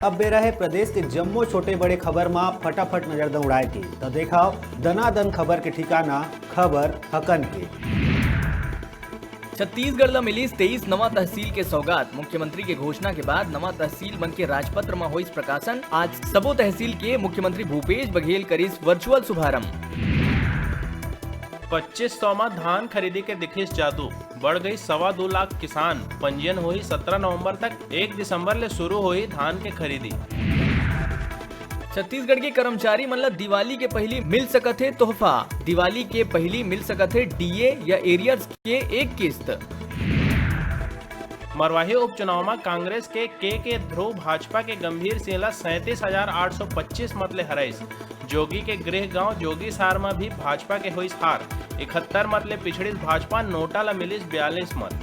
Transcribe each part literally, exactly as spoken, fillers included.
अब बेरा हे प्रदेश के जम्मो छोटे बड़े खबर मा फटाफट नजर दौड़ाए के। त देखाव दनादन खबर के ठिकाना, खबर हकन के। छत्तीसगढ़ ल मिलिस तेईस नवा तहसील के सौगात। मुख्यमंत्री के घोषणा के बाद नवा तहसील मन के राजपत्र म होइस प्रकाशन। आज सबो तहसील के मुख्यमंत्री भूपेश बघेल करिस वर्चुअल शुभारंभ। पच्चीस सौ म धान खरीदी के दिखिस जादू, बढ़ गई सवा दू लाख किसान। पंजीयन होही सत्रह नवंबर तक, एक दिसंबर ले शुरू होही धान के खरीदी। छत्तीसगढ़ के कर्मचारी मन ल दिवाली के पहिली मिल सकत हे तोहफा। दिवाली के पहिली मिल सकत हे डीए या एरियर्स के एक किस्त। मरवाही उपचुनाव म कांग्रेस के के के ध्रुव भाजपा के गंभीर सिंह ल सैंतीस हजार आठ सौ पच्चीस मत ले हराइस। जोगी के गृह गांव जोगीसार म भी भाजपा के होइस हार। इकहत्तर मत ले पिछड़िस भाजपा, नोटा ल मिलिस बयालीस मत।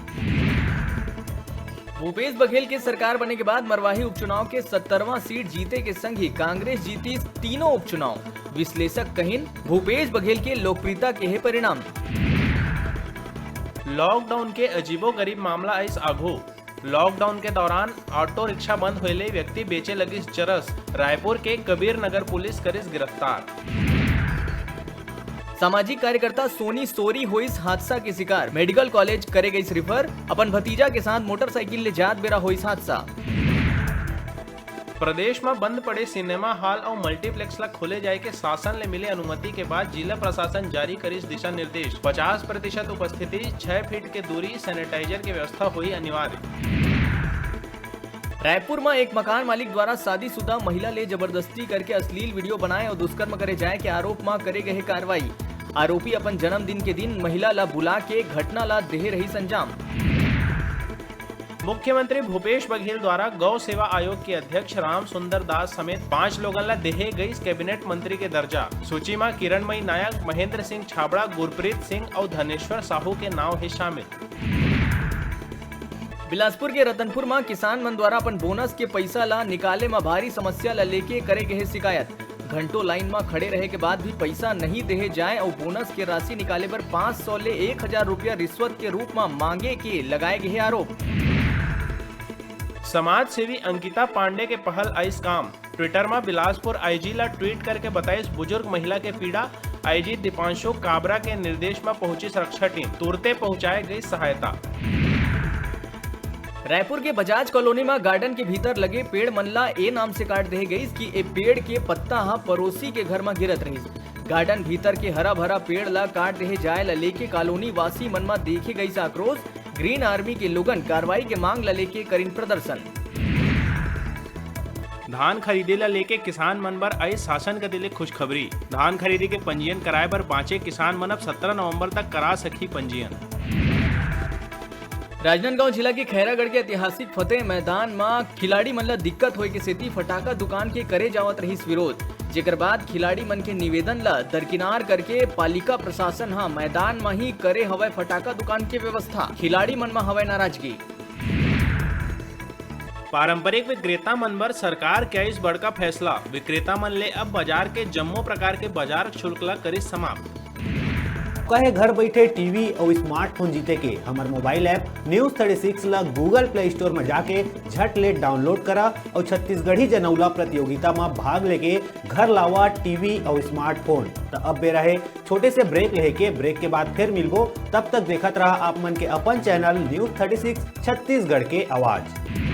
भूपेश बघेल के सरकार बने के बाद मरवाही उपचुनाव के सत्तरवां सीट जीते के संग ही कांग्रेस जीतिस तीनों उपचुनाव। विश्लेषक कहिन, भूपेश बघेल के लोकप्रियता के हे परिणाम। लॉकडाउन के अजीबोगरीब मामला आइस आघू। लॉकडाउन के दौरान ऑटो रिक्शा बंद होए ले व्यक्ति बेचे लगिस चरस। रायपुर के कबीर नगर पुलिस करिस गिरफ्तार। सामाजिक कार्यकर्ता सोनी सोरी होइस हादसा के शिकार, मेडिकल कॉलेज करे गइस रिफर। अपन भतीजा के साथ मोटरसाइकिल ले जात बेरा होइस हादसा। प्रदेश म बंद पड़े सिनेमा हॉल अउ मल्टीप्लेक्स ल खोले जाय के शासन ले मिले अनुमति के बाद जिला प्रशासन जारी करिस दिशा निर्देश। पचास प्रतिशत उपस्थिति, छह फीट के दूरी, सैनिटाइजर के व्यवस्था होही अनिवार्य। रायपुर म एक मकान मालिक द्वारा शादीशुदा महिला ले जबरदस्ती करके अश्लील वीडियो बनाए अउ दुष्कर्म करे जाए के आरोप म करे गए कार्रवाई। आरोपी अपन जन्मदिन के दिन महिला ला बुला के घटना ला देहे रहिस अंजाम। मुख्यमंत्री भूपेश बघेल द्वारा गौ सेवा आयोग के अध्यक्ष राम सुंदर दास समेत पांच लोगन ला देहे गईस कैबिनेट मंत्री के दर्जा। सूची म किरणमयी नायक, महेंद्र सिंह छाबड़ा, गुरप्रीत सिंह अउ धनेश्वर साहू के नाव हे शामिल। बिलासपुर के रतनपुर म किसान मन द्वारा अपन बोनस के पइसा ला निकाले म भारी समस्या ला लेके करे गए शिकायत। घंटों लाइन म खड़े रहे के बाद भी पइसा नहीं देहे जाए अउ बोनस के राशि निकाले बर पाँच सौ ले एक हजार रुपया रिश्वत के रूप म मांगे के लगाए गए आरोप। समाज सेवी अंकिता पांडे के पहल आइस काम। ट्विटर म बिलासपुर आईजी ला ट्वीट करके बताइस बुजुर्ग महिला के पीड़ा। आईजी दीपांशु काबरा के निर्देश म पहुंचिस रक्षा टीम, तुरते पहुंचाए गई सहायता। रायपुर के बजाज कॉलोनी म गार्डन के भीतर लगे पेड़ मन ला ए नाम से काट देहे गईस कि ए पेड़ के पत्ता ह पड़ोसी के घर म गिरत रहिस। गार्डन भीतर के हरा भरा पेड़ ला काट देहे जाए ला लेके कॉलोनी वासी मन म देखे गईस आक्रोश। ग्रीन आर्मी के लोगन कार्रवाई के मांग ला लेके करिन प्रदर्शन। धान खरीदी ला लेके किसान मन बर आई शासन कति ले खुशखबरी। धान खरीदी के पंजीयन कराए बर बांचे किसान मन अब सत्रह नवंबर तक करा सकही पंजीयन। राजनांदगांव जिला के खैरागढ़ के ऐतिहासिक फतेह मैदान म खिलाड़ी मन ला दिक्कत होए के सेती फटाका दुकान के करे जावत रहिस विरोध, जेकर बाद खिलाड़ी मन के निवेदन ला दरकिनार करके पालिका प्रशासन ह मैदान म ही करे हवय फटाका दुकान के व्यवस्था। खिलाड़ी मन म हवय नाराजगी। पारंपरिक विक्रेता मन बर सरकार के आइस बड़का फैसला। विक्रेता मन ले अब बाजार के जम्मो प्रकार के बाजार शुल्क ला करिस समाप्त। कहे घर बैठे टीवी अउ स्मार्टफोन जीते के हमर mobile app news thirty six ला Google Play Store म जाके झट ले डाउनलोड करा अउ छत्तीसगढ़ी जनौला प्रतियोगिता म भाग लेके घर लावा टीवी अउ स्मार्टफोन। त अब बेरा हे छोटे से ब्रेक लेहे के, ब्रेक के बाद फिर मिलबो। तब तक देखत रहा आप मन के अपन channel news thirty six Chhattisgarh के आवाज।